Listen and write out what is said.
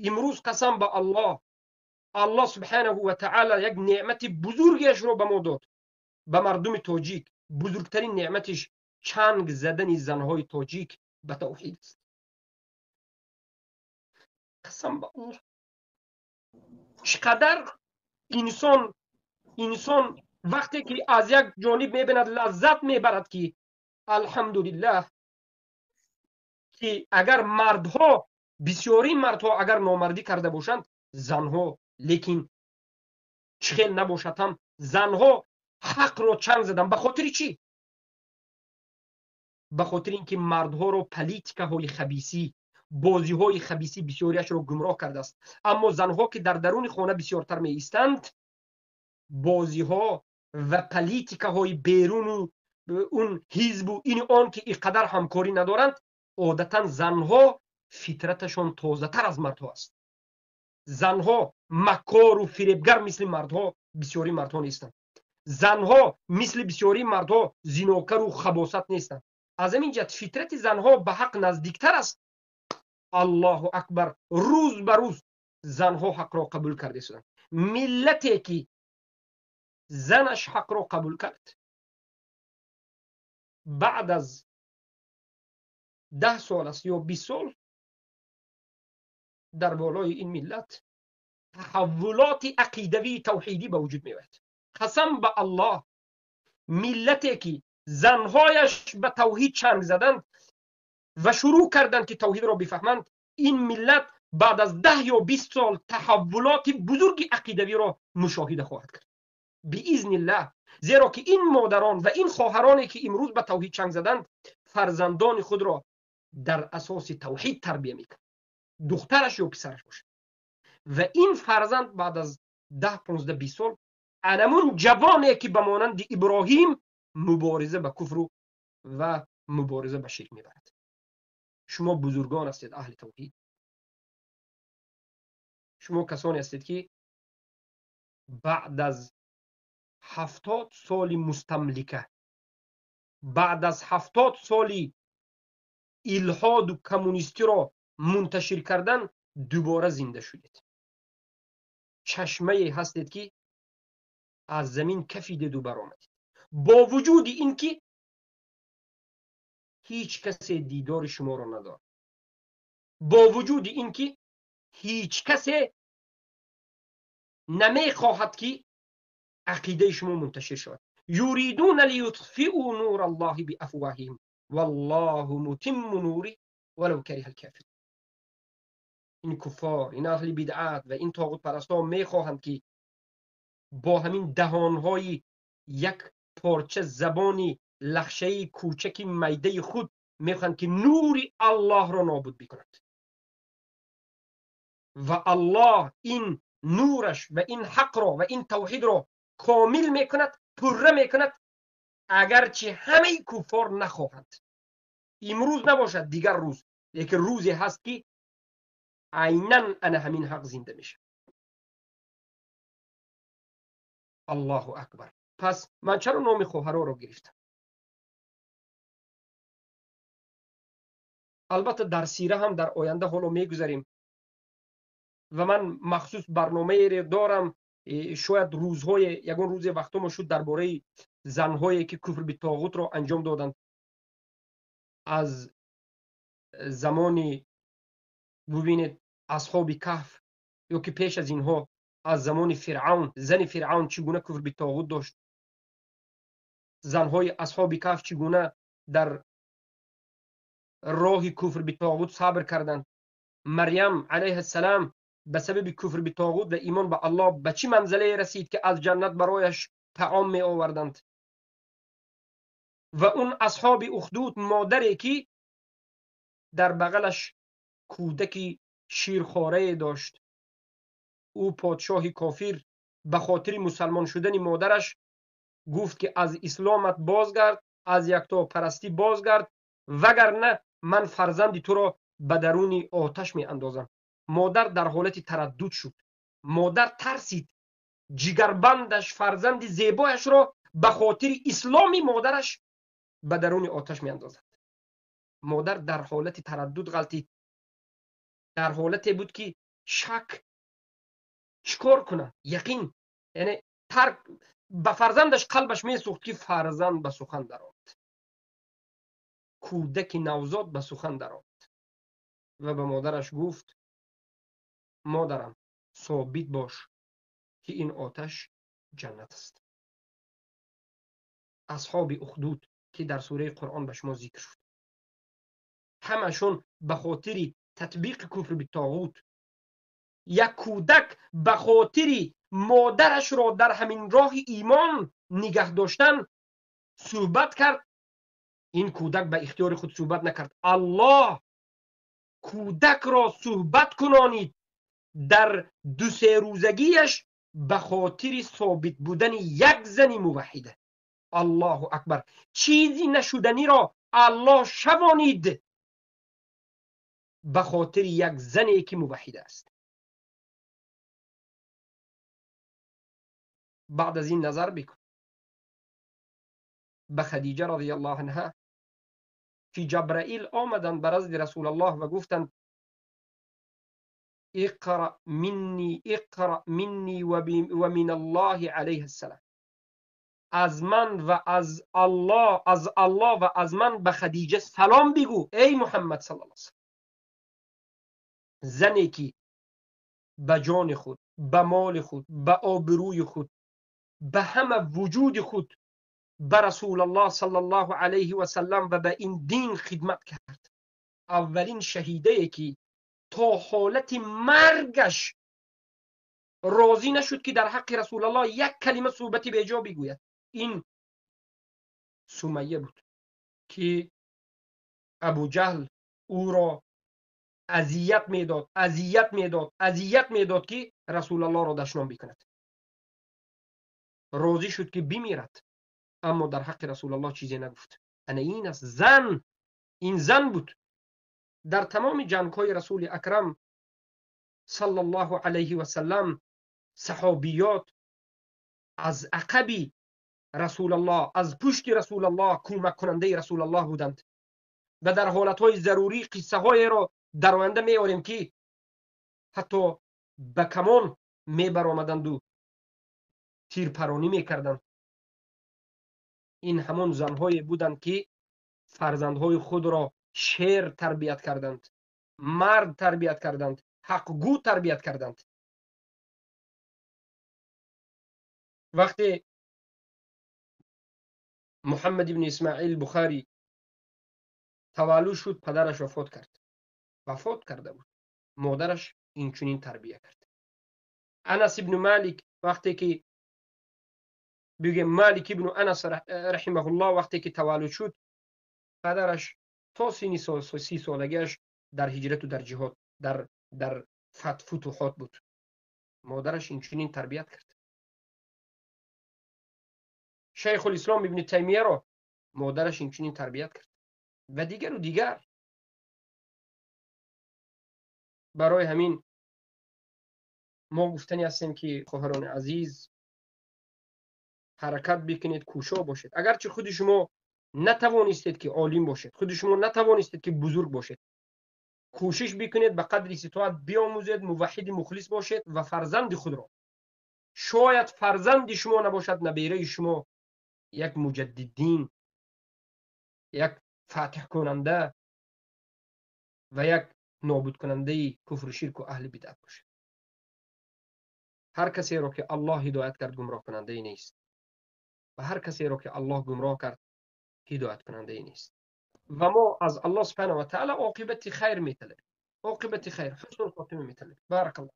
Имрӯз қасам ба Аллоҳ, Аллоҳ субҳанаҳу ва таъала як неъмати бузургиашро ба мо дод, ба мардуми тоҷик. Бузургтарин неъматиш чанг задани занҳои тоҷик ба тавҳид аст. Қасам ба Аллоҳ, чӣ қадар инсон вақте ки аз як ҷониб мебинад, лаззат мебарад, ки алҳамдулиллаҳ, ки агар мардҳо, бисёри мардҳо агар номардӣ карда бошанд, занҳо лекин чӣ хел набошад ҳам занҳо ҳақро чанг задан. Ба хотири чӣ? Ба хотири ин ки мардҳоро политикаҳои хабисӣ, бозиҳои хабисӣ бисёриашро гумроҳ кардааст. Аммо занҳо ки дар даруни хона бисёртар меистанд, бозиҳо ва политикаҳои беруну он ҳизбу ини он ки ин қадар ҳамкорӣ надоранд, одатан занҳо фитраташон тозатар аз мардҳо аст. Занҳо макору фиребгар мисли мардҳо, бисёри мардҳо нестанд. Занҳо мисли бисёри мардҳо зинокару хабосат нестанд. Аз ҳамин ҷиҳат фитрати занҳо ба ҳақ наздиктар аст. Аллоҳу акбар, рӯз ба рӯз занҳо ҳақро қабул карда шуданд. Миллате ки занаш ҳақро қабул кард, баъд аз 10 сол аст ё 20 сол дар болои ин миллат таҳаввулоти ақидавии тавҳидӣ ба вуҷуд меояд. Қасам ба Аллоҳ, миллате ки занҳояш ба тавҳид чанг заданд ва шурӯъ карданд ки тавҳидро бифаҳманд, ин миллат баъд аз 10 ё 20 сол таҳаввулоти бузурги ақидавиро мушоҳида хоҳад кард биизниллаҳ. Зеро ки ин модарон ва ин хоҳароне ки имрӯз ба тавҳид чанг заданд, фарзандони худро дар асоси тавҳид тарбия мекунанд, духтараш ё писараш бошад. Ва ин фарзанд баъд аз 10, 15, 20 сол анамун ҷавоне ки ба монанди Иброҳим мубориза ба куфру ва мубориза ба ширк мебарад. Шумо бузургон ҳастед, аҳли тавҳид. Шумо касоне ҳастед ки баъд аз 70 соли мустамлика, баъд аз 70 соли илҳоду коммунистиро мунташир кардан, дубора зинда шудед. Чашмае ҳастед ки аз замин кафидеду баромадед, бо вуҷуди ин ки ҳеҷ касе дидори шуморо надорад, бо вуҷуди ин ки ҳеҷ касе намехоҳад ки ақидаи шумо мунташир шавад. Юридуна лиютфиу нура Аллоҳи биафвоҳиҳим валлоҳу мутимму нури валав кариҳал кофирун. Ин куффор, ин аҳли бидъат ва ин тоғутпарастон мехоҳанд ки бо ҳамин даҳонҳои як порча забони лахшаи кӯчаки майдаи худ мехоҳанд ки нури Аллоҳро нобуд бикунанд. Ва Аллоҳ ин нураш ва ин ҳақро ва ин тавҳидро комил мекунад, пурра мекунад, агарчи ҳамаи куффор нахоҳанд. Имрӯз набошад, дигар рӯз, лекин рӯзе ҳаст ки айнан ана ҳамин ҳақ зинда мешавад. Аллоҳу акбар. Пас ман чаро номи хоҳароро гирифтам? Албатта дар сира ҳам дар оянда ҳоло мегузарем ва ман махсус барномаеро дорам, шояд рӯзҳое, ягон рӯзе вақтомо шуд, дар бораи занҳое ки куфр битоғутро анҷом доданд аз замони, бубинед, асҳоби каҳф ё ки пеш аз инҳо аз замони Фиръавн, зани Фиръавн чӣ гуна куфр битоғут дошт, занҳои асҳоби каҳф чӣ гуна дар роҳи куфр битоғут сабр карданд, Марьям алайҳиссалам ба сабаби куфр битоғут ва имон ба Аллоҳ ба чӣ манзилае расид ки аз ҷаннат барояш таом меоварданд, ва он асҳоби ухдуд, модаре ки дар бағалаш кӯдаки ширхорае дошт, ӯ подшоҳи кофир ба хотири мусалмон шудани модараш гуфт ки аз исломат бозгард, аз яктопарастӣ бозгард, вагарна ман фарзанди туро ба даруни оташ меандозам. Модар дар ҳолати тараддуд шуд. Модар тарсид, ҷигарбандаш фарзанди зебояшро ба хотири исломи модараш ба даруни оташ меандозад. Модар дар ҳолати тараддуд ғалтид, дар ҳолате буд ки шак чикор кунад? Яқин, яъне тарк ба фарзандаш қалбаш месӯхт, ки фарзанд ба сухан даромад, кӯдаки навзод ба сухан даромад ва ба модараш гуфт: модарам, собит бош, ки ин оташ ҷаннат аст. Асҳоби ухдуд, ки дар сураи Қуръон ба шумо зикр шуд, ҳамашон ба хотири татбиқи куфр битоғут, як кӯдак ба хотири модарашро дар ҳамин роҳи имон нигаҳ доштан суҳбат кард. Ин кӯдак ба ихтиёри худ суҳбат накард, Аллоҳ кӯдакро суҳбат кунонид дар ду-се рӯзагиаш ба хотири собит будани як зани муваҳҳида. Аллоҳу акбар! Чизи нашуданиро Аллоҳ шавонид ба хотири як зане ки муваҳҳида аст. Баъд аз ин назар бикун ба Хадиҷа радиаллоҳу анҳа, ки Ҷабраил омаданд ба назди Расулаллоҳ ва гуфтанд: اقرأ مني، اقرأ مني ومن الله عليه السلام. از من و از الله، از الله و از من به خدیجه سلام بگو ای محمد صلی الله علیه وسلم. زنی که به جان خود، به مال خود، به آبروی خود، به همه وجود خود به رسول الله صلی الله علیه و سلم و به این دین خدمت کرد. اولین شهیده که تا حالت مرگش راضی نشد که در حق رسول الله یک کلمه صحبتی به جا بگوید، این سمیه بود که ابو جهل او را اذیت میداد، اذیت میداد، اذیت میداد که رسول الله را دشنام بکند. راضی شد که بمیرد، اما در حق رسول الله چیزی نگفت. انا این است زن، این زن بود. در تمام جنگ‌های رسول اکرم صلی الله علیه و سلم صحابیات از عقب رسول الله، از پشت رسول الله، کمک کننده رسول الله بودند و در حالتهای ضروری قصه های را در آینده میآوریم که حتی به کمان میبرآمدند و تیرپرانی میکردند. این همان زنهایی بودند که فرزندهای خود را شیر تربیت کردند، مرد تربیت کردند، حقگو تربیت کردند. وقتی محمد ابن اسماعیل بخاری تولد شد، پدرش وفات کرد، وفات کرده بود. مادرش اینچنین تربیت کرد. انس ابن مالک وقتی که بگیم مالک ابن انس رحمه الله وقتی که تولد شد، پدرش تا 30 سالگیش در هجرت و در جهاد، در فتوحات بود. مادرش اینچنین تربیت کرد. شیخ الاسلام ابن تیمیه را مادرش اینچنین تربیت کرد و دیگر و دیگر. برای همین ما گفتنی هستیم که خواهران عزیز، حرکت بکنید، کوشا باشید. اگرچه خود شما نتوانستید که عالم باشید، خود شما نتوانستید که بزرگ باشید، کوشش بکنید به قدر استطاعت بیاموزید، موحد مخلص باشید و فرزند خود را، شاید فرزند شما نباشد، نبیره شما یک مجددین، یک فاتح کننده و یک نابود کننده کفر و شرک و اهل بدعت باشد. هر کسی را که الله هدایت کرد گمراه کننده ای نیست و هر کسی را که الله گمراه کرد هدایت کننده ای نیست. و ما از الله سبحانه و تعالی عاقبت خیر میطلبیم، عاقبت خیر، حسن الخاتمه میطلبیم. بارک الله.